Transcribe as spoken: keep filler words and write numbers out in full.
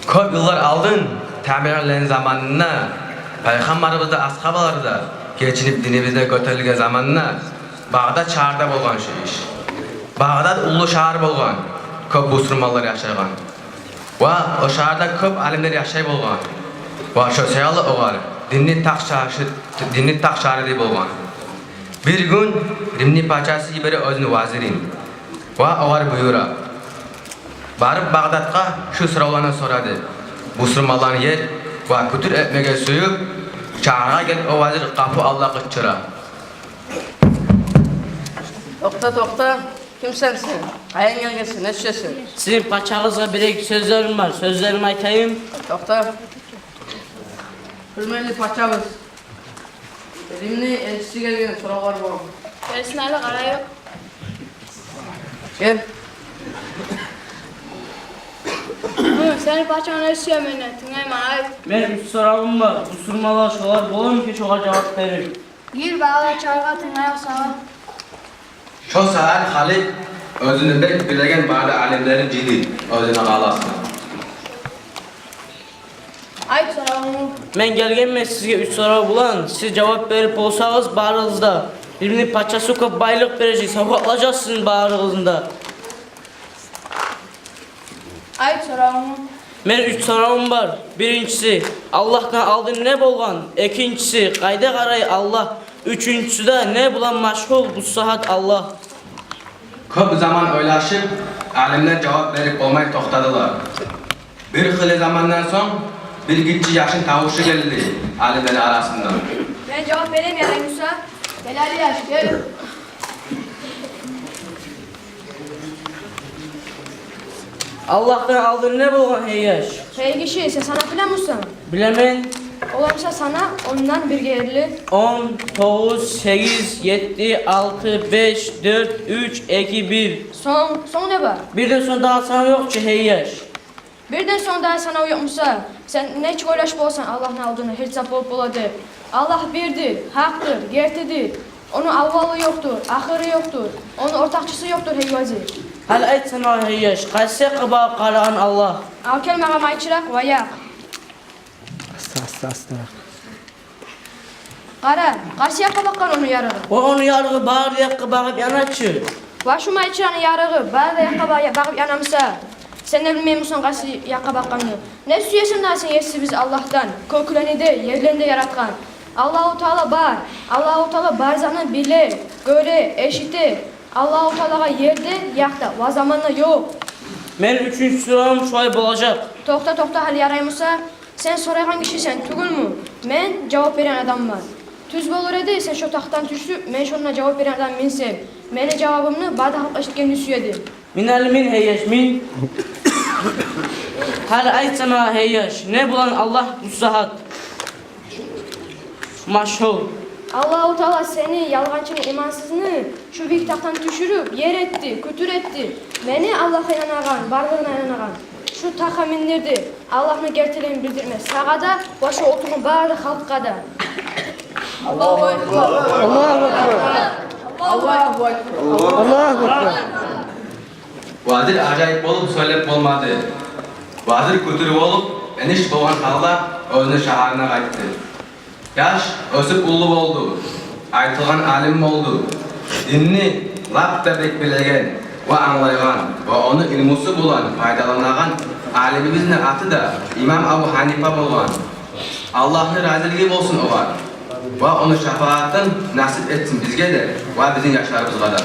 Кёп йыллар алдын, табиинлени заманында, пайхаммарыбыз да, асгьабалар да гечинип, динибиз де гётерилген заманында Багъдат шагьарда болгъан шу иш. Багъдат уллу шагьар болгъан, кёп бусурманлар яшайгъан. Ва о шагьарда кёп алимлер яшай болгъан. Ва шо саялы огъар динни такъ шагьары, динни такъ шагьары дей болгъан. Бир гюн Римни пачасы йибере оьзюню вазирин. Ва огъар буюра: «Барып Багъдатгъа шу соравланы сора», — деп. Бусурманланы ер ва кютюр этмеге сююп, шагьаргъа гелип, о вазир къапу алда къычыра: «Токъта, токъта! Кимсен сен? Къайдан гелгенсен? Не сюесен?» «Сизин пачагъызгъа бир-эки сёзлерим бар. Сёзлерими айтайым». «Токъта. Гьюрметли пачабыз, Римни элчиси гелген, соравлар бар». «Гелсин, гьали къарайыкъ». «Гел». «Гьы, сени пачанг не сюе менден? Тынглайман, айт». «Мени уьч соравум бар. Бусурманлар шолар боламы экен, шогъар жавап берип?» «Гир, балагъа, чагъыргъа, тынглайыкъ сагъа». Шо сагьат халиф оьзюню бек билеген бары да алимлерин жыйды оьзюню къаласына. «Айт соравунгну». «Мен гелгенмен сизге уьч сорав булан. Сиз жавап берип болсагъыз, барыгъыз да, Римни пачасы кёп байлыкъ бережек, савгъатлажакъ сизин барыгъызны да». «Айт соравунгну». «Мени уьч соравум бар. Биринчиси, Аллагьдан алдын не болгъан? Экинчиси, къайда къарай Аллагь? Уьчюнчюсю де, не булан машгъул бу сагьат Аллагь?» Кёп заман ойлашып, алимлер жавап берип болмай токътадылар. Бир хыйлы замандан сонг бир гиччи яшны тавушу гелди алимлени арасындан. «Мен жавап берейим, ярай буса. Гел, гьали, яш, гел». «Аллагьдан алдын не болгъан, гьей яш?» «Гьей гиши, сен санап билемисен?» «Билемен». «Олай буса сана ондан бирге ерли». «Он, тогъуз, сегиз, етти, алты, беш, дёрт, уьч, эки, бир». «Сонг, сонг не бар?» «Бирден сонг дагъы санав ёкъ чу, гьей яш». «Бирден сонг дагъы санав ёкъ буса, сен нечик ойлашып боласан Аллагьны алдына, гьеч зат болуп бола деп? Аллагь бирдир, гьакъдыр, гертидир. Ону аввалы ёкъдур, ахыры ёкъдур. Ону ортакъчысы ёкъдур, гьей вазир». «Гьали айтсана, гьей яш, къайсы якъгъа багъып къарагъан Аллагь?» «Ал гел магъа майчыракъ ва якъ». Аста, аста, аста. Къара, къайсы якъгъа бакъгъан ону ярыгъы? Ва ону ярыгъы бары якъгъа багъып яна чы. Ва шу майчыраны ярыгъы бары да якъгъа ба-, багъып яна буса, сен де билмеймисен къайсы якъгъа бакъгъанны? Не сюесен дагъы сен Есибиз Аллагьдан, кёклени де, ерлени де яратгъан? Аллагьу Таала бар. Аллагьу Таала бар затны биле, гёре, эшите. Аллагьу Таалагъа ер де, якъ да ва заман да ёкъ. Мени уьчюнчю суалым шулай болажакъ. Токъта, токъта, гьали ярай буса. Сен сорайгъан гиши сен тюгюлмю? Мен жавап береген адамман. Тюз болур эди, сен шо тахтдан тюшюп, мен шонда жавап береген адам менсем. Мени жавабымны бары да халкъ эшитгенни сюе эди. Мин гьали, мин, гьей яш, мин. Гьали айтсана, гьей яш, не булан Аллагь бу сагьат машгъул? Аллагьу Таала сени, ялгъанчыны, имансызны, шу бийик тахтдан тюшюрюп, ер этди, кютюр этди. Мени Аллагьгъа инанагъан, барлыгъына инанагъан, шу тахгъа миндирди. Аллагьны гертилигин билдирме сагъа да ва шу олтургъан бары халкъгъа да. Аллагьу акбар. Аллагьу акбар. Аллагьу акбар. Аллагьу акбар. Вазир ажайып болуп сёйлеп болмады. Вазир кютюр болуп, эниш болгъан гьалда оьзюню шагьарына къайтды. Яш оьсюп уллу болду, айтылгъан алим болду. Динни лап да бек билеген ва англайгъан ва ону илмусу булан пайдаланагъан алимибизни аты да имам Абу Гьанифа болгъан. Аллагьны разилиги болсун огъар ва ону шапаатын насип этсин бизге де ва бизин яшларыбызгъа да.